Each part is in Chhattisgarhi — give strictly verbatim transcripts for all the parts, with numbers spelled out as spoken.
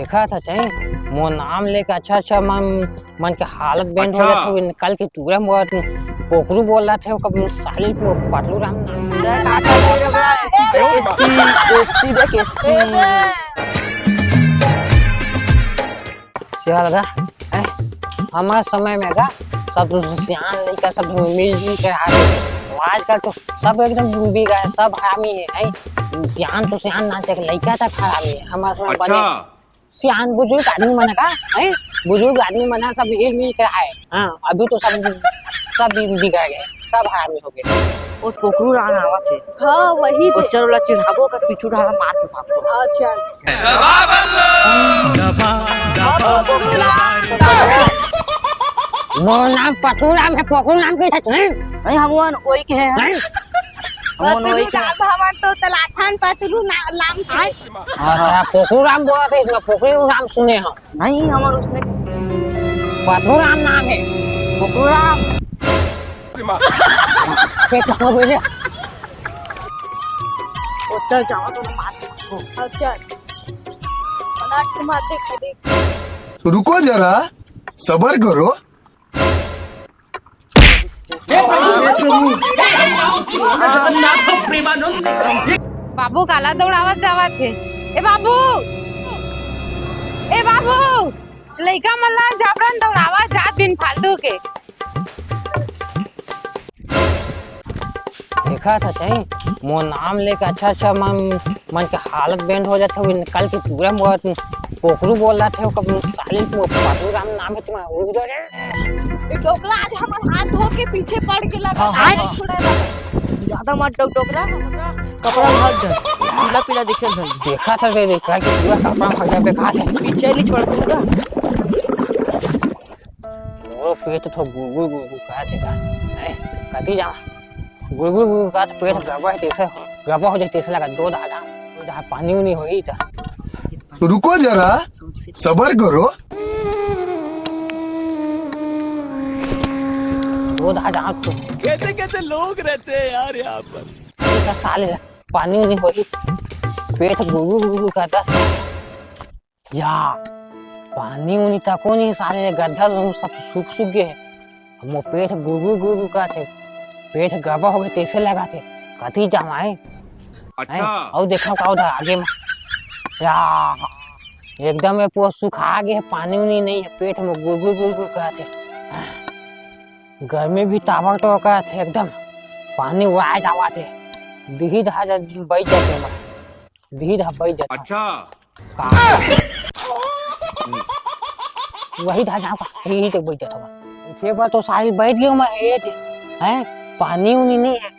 देखत हस, मोर नाम लेके अच्छा अच्छा मन मन के हालत बेंड हो अच्छा। जाथे। निकल के टूरा मोर पोकरू बोल रहा थे, ओकर साली पो-, पतलू राम नाम। एती, एती देख, एती। चल गा, हैं? हमर समय में गा, सब तो सियान लइका सब मिलजुल के रहत हे। आजकल तो सब एकदम डूबी गए, सब हरामी हे, हैं? सियान तो सियान ना, तक लइका तक हरामी हे। हमर समय अच्छा। बने सियान बुजुर्ग आदमी मन का, हैं? बुजुर्ग आदमी मन सब हिल मिल के आए। हाँ, अभी तो सब, सब बिगड़ गए, सब हरामी हो गए। वो कोकरू राम आवत हे। हाँ, वही वो दे। चल वाला चिढ़ाबो का पीछू ढाला मार के मारबो। अच्छा। मोर नाम पतलू राम हे, पतलू राम के छे। नहीं, हम वन वही के हैं। हैं? हम वन वही पतलू के हैं। राम, हमन तो तलाथन पतलू ना, लाम थे। अच्छा, पतलू राम बोलत हे, इसमें पतलू राम सुने हो। नहीं, हमर उसने पतलू राम नाम हे। पतलू राम। पे कहाँ बोले? ओ, चल, जाओ, तो मार। हाँ, चल। पलट के मार दे, खाली। रुको जरा, सबर करो। बाबू काला दौड़ावत जावत हे। ए बाबू, ए बाबू, लइका मन ला जबरन दौड़ावत जात बिन फालतू के। देखत हस, मोर नाम लेके अच्छा अच्छा मन मन के हालत बेंड हो जाथे। निकल के टूरा मोर पोकरू बोल रहा थे, ओकर साली पो-, पतलू राम नाम हे तुम्हारा, रुक जा रे। ए डोकरा आज हमर हाथ धो के पीछे पड़ के लगा, हाँ, हाँ, आज हाँ। छुड़ाए लगा। ज्यादा मत डोक डोकरा, हमरा कपड़ा भाग जा, पीला पीला दिखे घर। देखत हस, देखा कि पूरा कपड़ा भाग जाबे का थे। पीछे नहीं छोड़ दूंगा। मोर पेट तो गुड़गुड़ गुड़गुड़ करत हे का? हैं? कति जाम? गुड़गुड़ गुड़गुड़ करत पेट गबा हे तइसे, गबा हो जाए तइसे लगा, दो दादा, दो दादा पानी उनी होही त। रुको जरा, सबर करो। दो दादा तो। कैसे कैसे लोग रहते हैं यार यहाँ पर। ऐसा साले ला पानी उनी होही, पेट गुड़गुड़ गुड़गुड़ करत। या, पानी उनी तको नहीं साले, गड्ढा सब, सब सूख सूख गए हे। अब मोर पेट गुड़गुड़ गुड़गुड़ करत हे, पेट गबा हो गए तइसे लगत हे, कति जाम आए। अच्छा। हैं? अउ देखा का उधर आगे में, या, एकदम ये पूरा सुखा गए हे, पानी उनी नहीं हे, पेट में गुड़गुड़ गुड़गुड़ करत हे। गर्मी भी ताबड़तोड़ करत हे एकदम, पानी उड़ाए जावत हे, दिही दहा जा-, बइठ जाते मैं। दिही दहा बइठ जाता। अच्छा। का? वही दहा जाऊँ का? यही तो बइठ जाता हूँ। एक बार तो साहिल बइठ गया मैं, ये थे। हैं? पानी उनी नहीं है।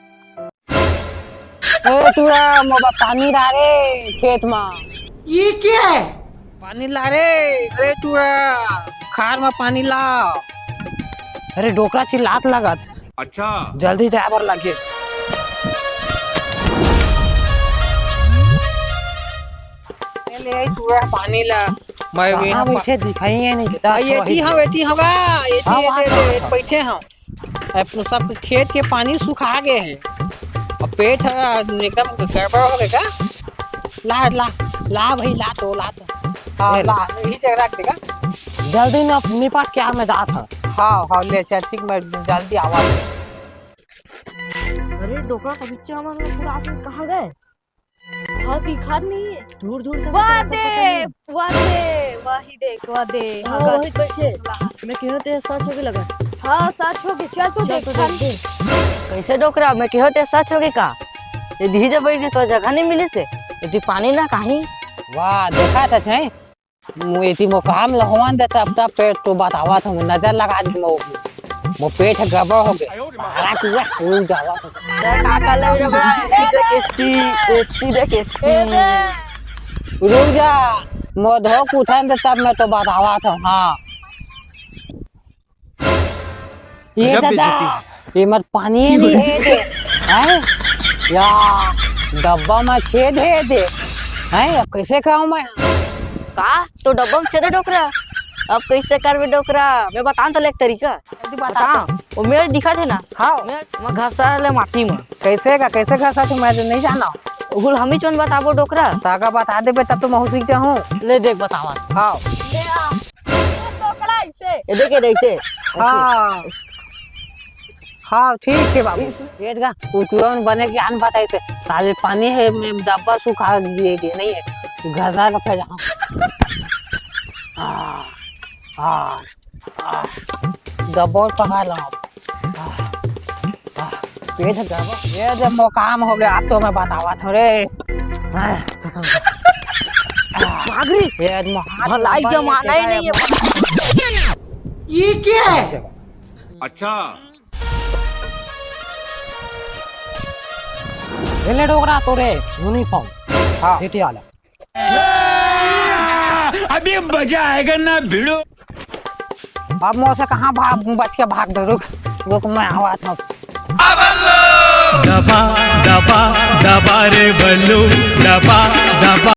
ए, टूरा, मोबा पानी ला रे खेत मा। ये क्या है? पानी ला रे, अरे टूरा, खार मा पानी ला। अरे डोकरा चिल्लात लगत। अच्छा। जल्दी जाए बर लगे। ले, ले, टूरा पानी ला। मैं भी कहाँ यहाँ पा- बैठे दिखाई है नहीं देता। आ, ये थी हम, ये थी होगा, ये थी, हाँ, ये वहाँ दे, दे, कहाँ? बैठे हम। अब सब खेत के पानी सुखा गए हैं। अब पेट है, एकदम गड़बड़ हो गया। ला, ला, ला भाई, ला तो, ला तो। हाँ, ले ला। ला, यही जगह रख देगा। जल्दी न निपट के आ, मैं जात हूँ। हाँ, हाँ, ले चल, ठीक, मैं जल्दी आवा। अरे, डोकरा कबिच्चा हमारे पूरा ऑफिस कहाँ गए? हाँ, दिखात नहीं है। दूर, दूर से वाह देख रहे हैं, दे, पता नहीं। वाह दे, वाही देख, वाह दे। हाँ, हाँ, वही बैठे। वाह। मैं कहो ते सच होगे लगा। हाँ, सच होगे, चल तो चल देख, तो खान। देख, देख। कैसे डोकरा, मैं कहो ते सच होगे का? ये दिही जब बैठ के तो जगह नहीं मिली से, ये पानी ना कहीं। वाह, देखा था, हैं? मु-, एती मो काम ल होवन दे, तब, तब पेट तो बतावत हूँ, नजर लगा दी मो, मो पेट गड़बड़ हो गए, सारा टूरा फूल जावत हूँ। देख, का कर ले रे बा? एती देख, एती, एती देख, एती। ए दे। रुक जा, मो धो के उठन दे, तब मैं तो बतावत हूँ, हाँ। ये गजब दादा, बेइज्जती। ये मत पानी ही नहीं है ये, हैं? या, डब्बा में छेद है ये, हैं? अब कैसे खाऊं मैं? का? तो डब्बा में छेद है डोकरा? अब कैसे करबे डोकरा? मैं बताऊं तो एक तरीका। जल्दी बता। बता। वो मेड़ दिखा थे ना? हाँ। मेड़ में घसा ले माटी में। कैसे का, कैसे घसा थे, मैं तो नहीं जाना। भूल हम ही चोन बताबो डोकरा। ताका बता देबे तब तो महू सीख जाहूँ। ले देख बतावा। हाँ। ले आ। ये डोकरा ऐसे। ये देख, ये देख, ऐसे। हाँ। हाँ, ठीक है बाबू। ये देखा, तू तुरंत बने ज्ञान बताई से। साले पानी है, मैं डब्बा सुखा दिए के नहीं है। घसा के फैला। हाँ, हाँ। आह, डबल पकड़ लो। आह, आह, ये तो डबल, ये तो मोकाम हो गया, अब तो मैं बतावत हूँ रे। आह, तो सुन। आह, भाग रे। ये तो हाथ भलाई में जमाना ही ये नहीं है। ये क्या है? अच्छा। ये ले डोकरा तो रे, यूनिफॉर्म। हाँ। सिटी वाला। अभी मजा आएगा ना भिड़ू। अब मोर से कहाँ भाग, बच के भाग दे, रुक, रुक, मैं आवा था। दबा, दबा, दबा रे बल्लू, दबा, दबा।